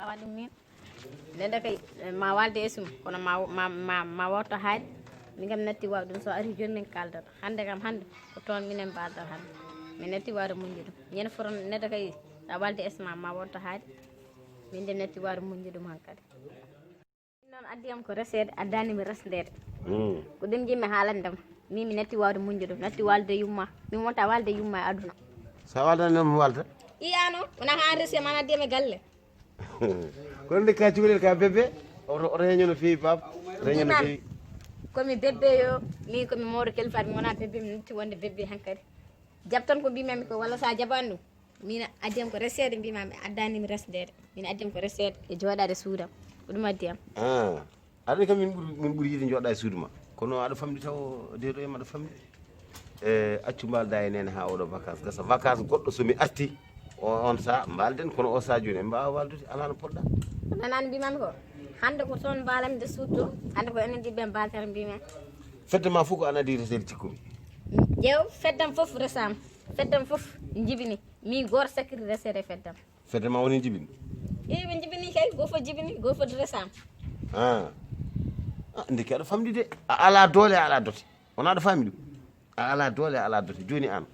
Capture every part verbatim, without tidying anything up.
Awa ɗum min. Neɗɗo kay, eh, ma walde e sum, kono ma, ma, ma, ma wotto haade. Min kam natti waw ɗum, so ari joni min kaldata. Hande kam hande, ko toon minen mbaldata hande. Min natti wawde muñde ɗum. Ñande fof neɗɗo kay, sa walde e sum ma, ma wotto haade. Min de natti wawde muñde ɗum hankadi. Min noon addi am ko reseede, addani mi resndeede. Mm. Ko ɗum jiɗmi haalande ma. Min mi natti wawde muñde ɗum, natti walde yumma. Min wonta walde yumma e aduna. Sa waldani noon mi walda? Iyano, wona ko an resi ma, an addi am e galle. Kono nde ka cukalel ka bébé, oto, oto heño no feewi, baaba. Oto heño no feewi. Komi bébé yo, min komi mawɗo kalifaat, mi wona bébé, mi natti wonde bébé hankadi. Jab tan ko mbimami ko, walla sa jabani ɗum. Min addi am ko reseede, mbima mi addani mi resndeede. Min addi am ko reseede e jooɗaade suudam. Ko ɗum addi am. Ah. Aɗa anndi kam min ɓuri, min ɓuri yiɗde jooɗa e suudu ma. Kono aɗa famɗi taw, deeɗo em aɗa famɗi. E, accu mbalda e nene ha oɗo vacances gasa. Vacances goɗɗo so mi arti, o, on sa mbalden, kono o sa joni en mbawa waldude, ala no poɗɗa. Nanani mbimami ko, hande ko toon mbalanmi nder suudu to, hande ko enen ɗiɓɓe mbaltata mbimi. Fedde ma fof ko an addi resede cikkumi. Ƴeew, feddam fof resama. Feddam fof jibini. Min goto sakkiri resede e feddam. Fedde ma woni jibini? Eyi, ɓe jibini kay, goo fof jibini, goo fof resama. Ah. Ah, ndeke aɗa famɗi de. A ala doole, a ala dote. Wona aɗa faami ɗum? A ala doole, a ala dote. Joni an,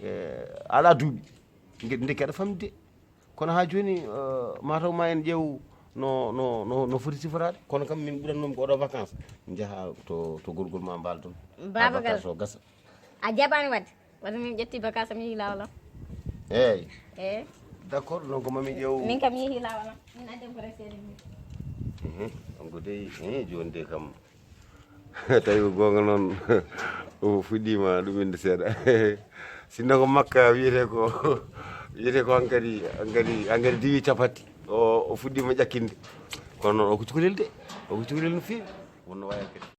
eh, a ala duuɓi. Nge-, ndeke aɗa famɗi de. Kono ha joni, eh, mataw ma en ƴeew no, no, no, no foti siforaade. Kono kam min ɓuratnoomi ko oɗo vacances. Njaha to, to gorgol ma mbaldon. Baaba Gal. Vacances o gasa. A jaɓani wadde? Wata min ƴetti baka so mi yehi laawol am. Eeyi. Eeyi. D'accord, donc mami ƴeew. Min kam mi yehi laawol am. Min addan ko resede min. Mhm. Donc dey, eh, joni de kam. Tawi ko goonga noon, o fuɗɗiima ɗuminde seeɗa. Sinno ko makka wiyete ko, wiyete ko hankadi, hankadi, hankadi diwi capatti. O, o fuɗɗiima ƴakkinde. Kono noon o ko cukalel de. O ko cukalel no feewi. Wonno wayi hankadi.